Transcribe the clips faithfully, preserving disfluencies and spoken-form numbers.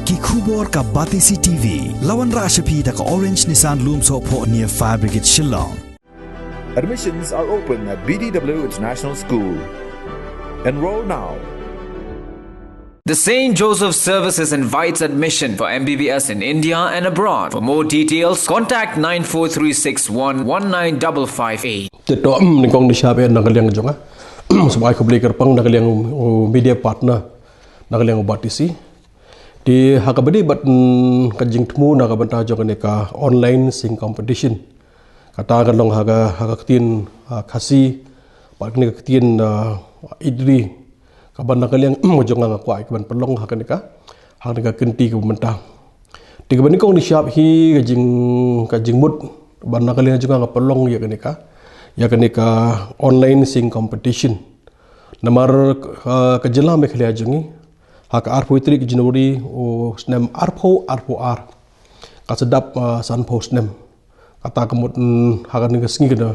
Ki khubor ka Batesi T V. La wanrah sha phi da ka Orange Nissan Lumsohphoh near Fire Brigade Shillong. Admissions are open at B D W International School. Enroll now. The Saint Joseph Services invites admission for M B B S in India and abroad. For more details, contact nine four three six one one nine double five eight. Te to mm, ni kong ni shap eh na ka liang jong nga. Sbai ko beli kerpang na ka liang uh, media partner na ka liang uh, Batesi. Te ha ka badi bat mm, ka jingthmu na ka bynta jong kane ka online sing competition. Kata ka long ha ka ha ka ktien uh, Khasi, bad kane ka ktien uh, Idri. Ka ban na ka liang mm, jong nga kwai ka ban pelong ha kane ka ha kane ka kenti ka bynta. Te ka ban ni kong ni shap hi ka jing ka jingmut ban na ka liang jong nga pelong ya kane ka ya kane ka online sing competition. Namar uh, ka jylla Meghalaya jong ngi ha ka arphew tarik January u snem arphew arphew ar ka sedap uh, sanphew snem. Kata ka mut mm, ha ka ni ka sngi ka da.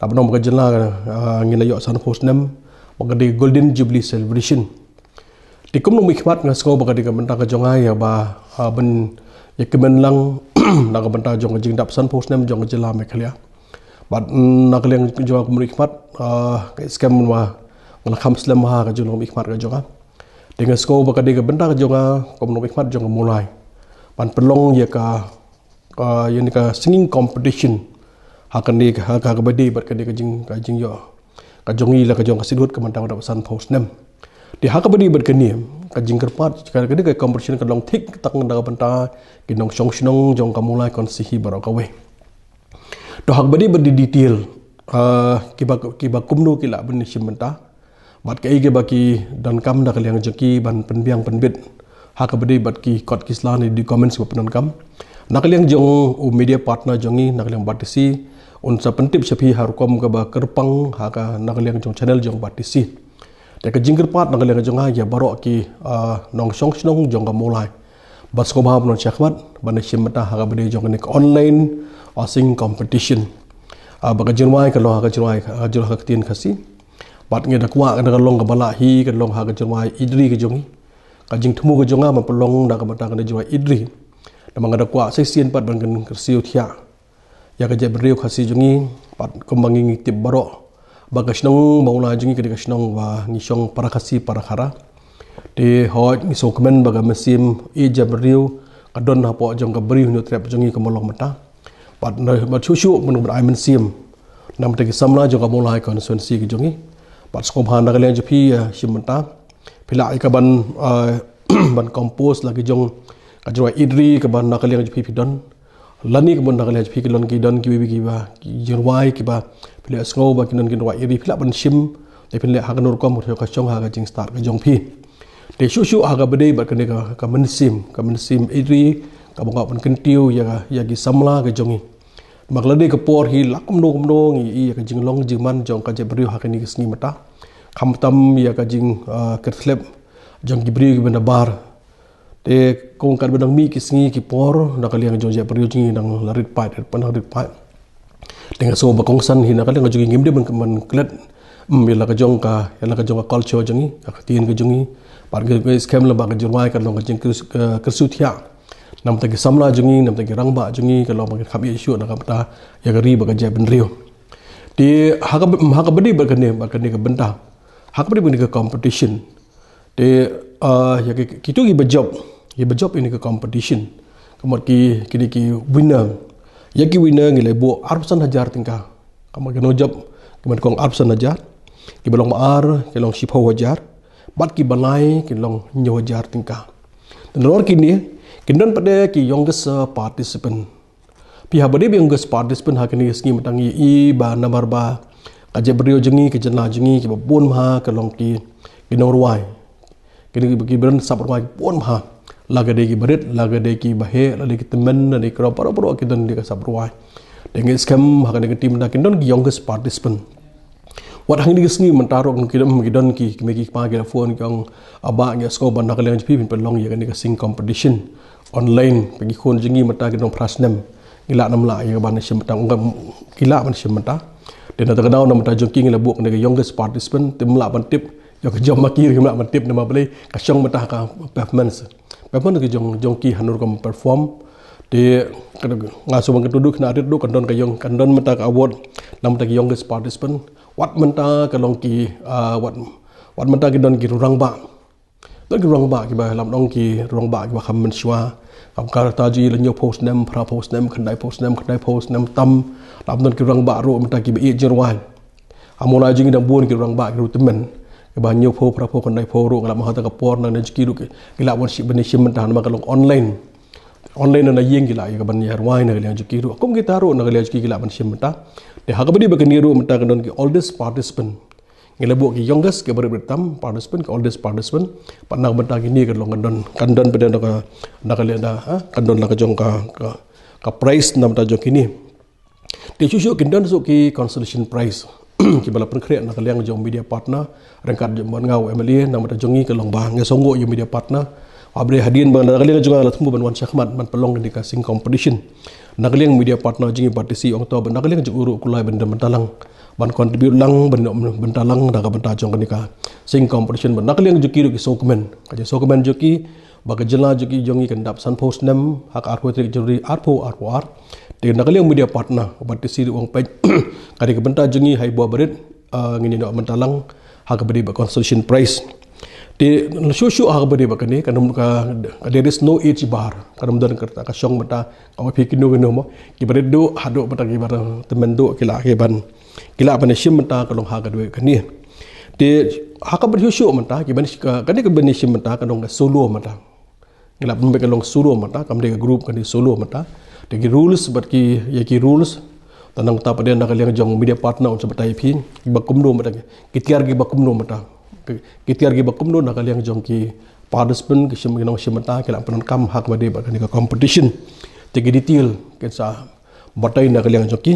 Rap nong ba ka jylla ka uh, ngi la yok sanphew snem ba ka di golden jubilee celebration. Te kum nong mi khmat nga sngew ba ka di ka bynta ka jong nga ya ba uh, ban ya kmen lang na ka bynta jong ka jingdap sanphew snem jong ka jylla Meghalaya. Bad mm, na ka liang jong nga kum nong mi khmat uh, ka skem wa nga la kham slem ha ka jong nong mi khmat ka jong nga. Te nga sngew ba ka di ka bynta ka jong nga kum nong mi khmat jong ka Mawlai ban pelong ya ka uh, ya ni ka singing competition ha ka ni ha ka badi bad ka ni ka jing ka jing yo ka jong i la ka jong ka sidhut ka manta ka da sanphew snem. Te ha ka badi bad ka ni ka jing kerpat ka ni ka competition ka long thik tang da ka bynta ki nongshong shnong jong ka Mawlai kon si hi baroh ka wei. To ha ka badi bad di detail uh, ki ba ki ba kumno ki la ban shim bynta. Bad kaei kaba ki donkam da ka liang jong ki ban pynbiang pynbit ha kaba dei bad ki kot ki sla ne documents ba pyndonkam. Na ka liang jong u media partner jong ngi na ka liang Batesi un sa pyntip sha phi ha rukom kaba kyrpang ha ka na ka liang jong channel jong Batesi. Te ka jingkyrpad na ka liang jong nga ïa baroh ki nongshong shnong jong ka Mawlai ba sngewbha ban wan shakhmat ban shim bynta ha kaba dei jong kane ka online singing competition. Ba ka jingrwai ka long ha ka jingrwai ka ktien Khasi. Bad ngi da kwah ka da ka long kaba lah hi ka long ha ka jingrwai Idri ka jong ngi. Ka jingthmu ka jong nga ban pynlong da kaba da ka jingrwai Idri. Namar nga da kwah sa shisien pat ban kyrsiew thiah ïa ka jaitbynriew Khasi jong ngi. Bad kumba ngi tip baroh ba ka shnong Mawlai jong ngi ka dei ka shnong ba ngi shong para Khasi para Khara. Te hooid ngi sngewkmen ba ka mynsiem ïeit jaitbynriew ka don hapoh jong ka Bri Hynñiewtrep jong ngi kumba long mynta. Bad na bad shuh shuh mynta ban ai mynsiem na bynta ki samla jong ka Mawlai constituency ka jong ngi. Bad sngewbha na ka liang jong phi ïa shim bynta phi lah ïa ka ban ban compose la ki jong ka jingrwai Idri kaba na ka liang jong phi phi don. Lane kaba na ka liang jong phi ki don ki don kiwei kiba ki jingrwai kiba phi lah sngew ba ki don ki jingrwai Idri phi lah ban shim. Te phi lah ha kano rukom ka shong ha ka jingstad ka jong phi. Te shuh shuh ha kaba dei bad kane ka mynsiem ka mynsiem Idri kaba nga ban kyntiew ïa ki samla ka jong ngi. Bad lada ka por hi la kumno kumno ngi ïa ka jinglong jingman jong ka jaitbynriew ha kane ka sngi mynta. Khamtam ïa ka jingkyrthlep jong ki briew kiba na bar. Te kong katba dang mih ki sngi ki por na ka liang jong jaitbynriew jong ngi dang la rit paid rit paid. Te nga sngew ba kongsan hi na ka liang jong ngi ngim dei ban klet ïa la ka jong ka ïa la ka jong ka culture jong ngi ka ktien ka jong ngi. Bad ka skhem la ba ka jingrwai ka long ka jingkyrsiew thiah. Na bynta ki samla jong ngi na bynta ki rangbah jong ngi ka long ba ki kham ïeit shuh na ka bynta ïa ka ri bad ka jaitbynriew. Te ha kaba dei bad kane bad kane ka bynta ha kaba dei bad kane ka competition. Te ïa kitu kiba jop kiba jop ïa kane ka competition. Ka mut ki ki dei ki winner. Ïa ki winner ngi la buh arphew san hajar tyngka. Ka mut ki nongjop ki mut kong arphew san hajar. Kiba long ba ar ki long shiphew hajar. Bad kiba lai ki long hynñiew hajar tyngka. Te nalor kine kin don pat de ki youngest participant. Phi haba dei ba youngest participant ha kine ki sngi mynta ngi i ba namar ba ka jaitbynriew jong ngi ka jylla jong ngi kiba bun bha ka long ki ki nongrwai. Kine kiba ki briew sap rwai bun bha. La ka dei kiba rit la ka dei kiba heh la dei ki tymmen la dei ki rop baroh baroh ki don dei ka sap rwai. Te ngi skhem ha kane ka team mynta kin don ki youngest participant. Wat hangne ka sngi mynta ruh ki don ki don ki kmie ki kpa ki la phone ki ong aba ngi sngew ban na ka liang jong phi phin pynlong ïa kane ka sing competition online. Ki khun jong ngi mynta ki don phra snem ngi lah nam lah ïa ka ban shim mynta ki lah ban shim mynta. Te na ta ka daw na mynta jong ki ngi la buh kane ka youngest participant te mlah ban tip ïa ka jong ma ki ngi mlah ban tip namar balei ka shong mynta ka performance. Pynban ki jong jong ki hanu rukom perform. Te nga sumang ka tudu kena rit du kan don ka yong kan don mynta ka award. Namta ki youngest participant. Wat mynta ka long ki ah, wat wat mynta ki don ki rurang ba. Don ki rurang ba ki ba lam dong ki rurang ba ki ba kham mynshuwa. Kam kar ta ji la nyo post nem, pra post nem, khandai post nem, khandai post nem tam. Lam don ki rurang ba ru mynta ki ba i jirwai. Amulai jing dang bun ki rurang ba ki ru temen. Ki ba nyo po, pra po, khandai po ru ngalap mahata ka por nang ne jiki ru ki. Ki la wan shi bani shim mynta nama ka long online. Online na ying ki la ya ka ban ya rwai na ka liang jiki ru. Kum kita ru na ka liang jiki ki la ban shim mynta. Te ha ka bani ba kani ru mynta ka don ki oldest participant. Ngi la buh ki youngest ki barit barit tam participant ki oldest participant. Pat na ka bynta kini ka long kan don kan don pynda na ka na ka liang da ha kan don la ka jong ka ka ka prize na bynta jong kini. Te shu shu kin don shu ki consolation prize ki ba la pynkhreh na ka liang jong media partner ryngkat jong ban ngau M L A na bynta jong ngi ka long ba ngi song go ïa media partner. Abre hadien ba na ka liang jong la thmu ban wan shakhmat ban pynlong ni ka sing competition. Na ka liang media partner jong ngi bat tisi ong to ba na ka liang jong uru kulai ban da bynta lang ban contribute lang ban bynta lang da ka bynta jong kani ka sing competition ban na ka liang jong ki ru ki sokmen ka jong sokmen jong ki ba ka jylla jong ki jong ngi kan dap san post nem ha ka arphew tarik January arphew arphew ar. Te na ka liang media partner ba tisi ru ong pej kani ka bynta jong ngi hai bua barit ngi ni no bynta lang ha ka badi ba consolation prize. Te shu shu ha ka badi ba kani ka num ka there is no age bar ka num don ka ka shong bynta ka phi kinu kinu mo ki barit du ha du bynta ki bar temen du ki la ki ban ki la ban shim bynta ka long ha ka dwe kani. Te ha ka ban shu shu bynta ki ban kani ka ban shim bynta ka long ka solo bynta. Ngi la pynbeit ka long solo mynta kam dei ka group kane solo mynta. Te ki rules bad ki ïa ki rules. Tang nangta pat de na ka liang jong media partner un sa batai phi ki ba kumno mynta ki tiar ki ba kumno mynta. Ki tiar ki ba kumno na ka liang jong ki participant ki shim ki nongshim mynta ki la pyndonkam ha kaba dei bad kane ka competition. Te ki detail kin sa batai na ka liang jong ki.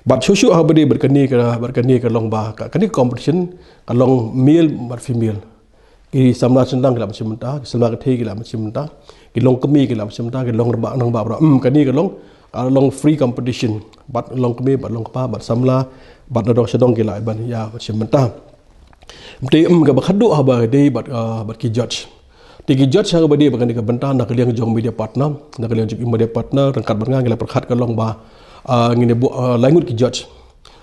Bad shuh shuh ha kaba dei bad kane ka bad kane ka long ba kane ka competition ka long male bad female. Ki samla shynrang ki la ban shim bynta, ki samla kynthei ki la ban shim bynta, ki longkmie ki la ban shim bynta, ki long rangbah nangbah bra. Hmm, kane ka long ka long free competition. Bad longkmie bad longkpa bad samla bad nadong shadong ki la ban ïa ban shim bynta. Te hmm kaba khadduh haba dei bad ah, bad ki judge. Te ki judge ha kaba dei bad kane ka bynta na ka liang jong media partner, na ka liang jong media partner ryngkat bad nga ngi la pyrkhat ka long ba ah, ngin ïa buh ah, lai ngut ki judge.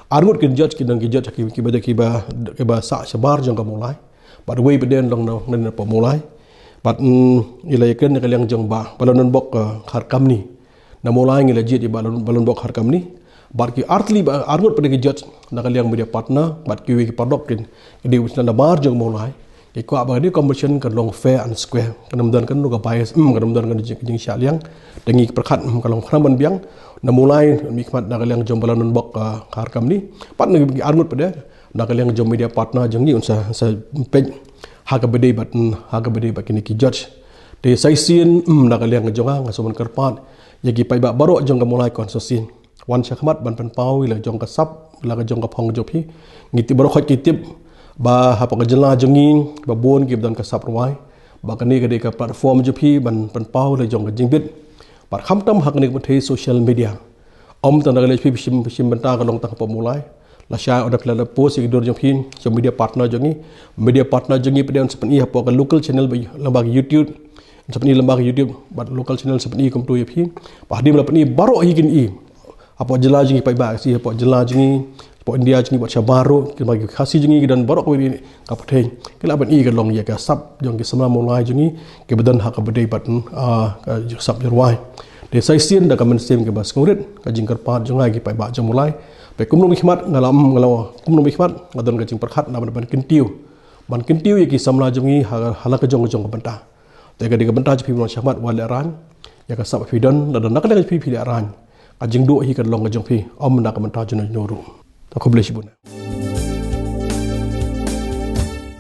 Ar ngut ki judge ki dang ki judge ki kiba dei kiba kiba sah shabar jong ka Mawlai. Bad wei bad den long na na pa Mawlai. Bad mm, ila yakin ka liang jong ba balon bok ka har kamni. Na Mawlai ngi la jied ba balon bok har kamni. Bad ki artli ba arngut pa ki judge na ka liang media partner bad ki wei ki paralok kin. Ki dei wis na bar jong Mawlai. Ki kwah ba ni competition ka long fair and square. Ka nam don ka nu ka bias, mm, ka nam don ka jing jing sha liang. Te ngi pyrkhat mm, ka long khram ban biang. Na Mawlai mi khmat na ka liang jong balon bok ka har kamni. Bad na ki arngut pa de na ka liang jong media partner jong ngi un sa sa pej ha kaba dei bad ha kaba dei bad kine ki judge. Te sa shisien na ka liang jong nga nga sumon kyrpad ïa ki paidbah baroh jong ka Mawlai constituency. Wan shakhmat ban pynpaw ïa la jong ka sap la ka jong ka phong jong phi. Ngi tip baroh khoit ki tip ba ha ka jylla jong ngi ba bun ki ba don ka sap rwai ba kane ka dei ka platform jong phi ban pynpaw ïa la jong ka jingbit. Bad khamtam ha kane ka pynthei social media. Ym tang da ka leh phi shim shim bynta ka long tang ka pop Mawlai. La shai order phi la post ïa ki dur jong phi jong media partner jong ngi. Media partner jong ngi pdeng sa pyni hapoh ka local channel ba lamba ka YouTube. Sa pyni lamba ka YouTube bad local channel sa pyni kumtu ïa phi. Ba hadim la pyni baroh hi kin i. Hapoh jylla jong ngi paidbah si hapoh jylla jong ngi. Hapoh India jong ngi bad shabar ruh ki ba ki Khasi jong ngi ki don baroh ka wi ka pyrthei. Ki la ban i ka long ïa ka sap jong ki samla Mawlai jong ngi ki ba don ha ka ba dei bad ah, ka sap jyrwai. Te sa shisien da ka mynsiem kaba sngewrit ka jingkyrpad jong nga ki paidbah jong Mawlai. Ba kumno mi khmat nga la nga la kumno mi khmat nga don ka jingpyrkhat na ban ban kyntiew. Ban kyntiew ïa ki samla jong ngi ha ha la ka jong ka jong ka bynta. Te ka dei ka bynta jong phi ban shakhmat wa leh rang ïa ka sap phi don la don na ka dei phi phi leh rang. Ka jingduh hi ka long ka jong phi ym na ka bynta jong no ruh. Ta khublei shibun.